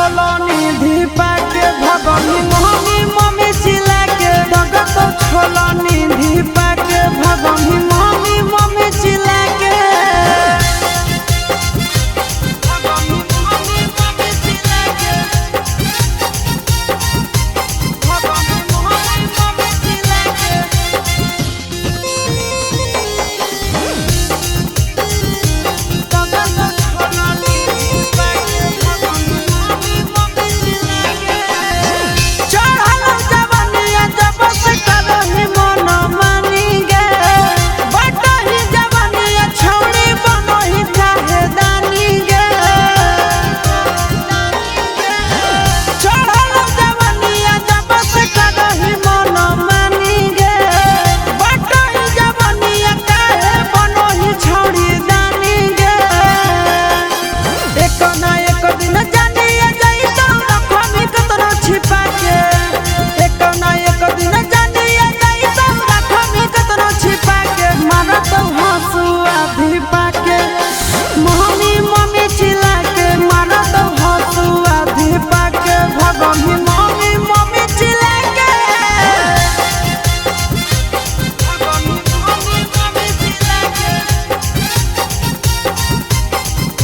छोलनी धीपा के भगनी मम्मी मम्मी चिल्ला के दगत छोलनी धीपा के भगनी मम्मी मम्मी चिल्ला के भगनी मम्मी मम्मी चिल्ला के भगनी मम्मी मम्मी चिल्ला के चढ़ल जवनिया जब से करही मन मानी गे बटही जवनिया छौड़ी बनही काहे दानी गे चढ़ल जवनिया जब से करही मन मानी गे बटही जवनिया काहे बनही छौड़ी दानी गे एक ना एक दिन जानिए जाइतो रखमी कतनो छिपा के एक ना एक दिन जानिए जाइतो रखमी कतनो छिपा के मारत हंसुआ धीपा के मम्मी मम्मी चिल्ला के मारत हंसुआ धीपा के भगनी मम्मी मम्मी चिल्ला के भगनी मम्मी मम्मी चिल्ला के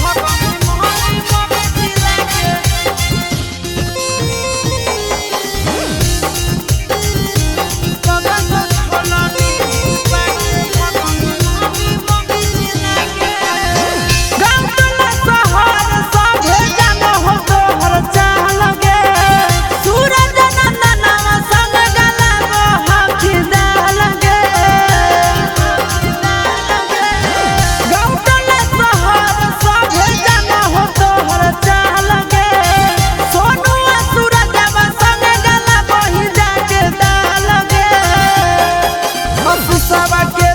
भगनी मम्मी मम्मी चिल्ला के के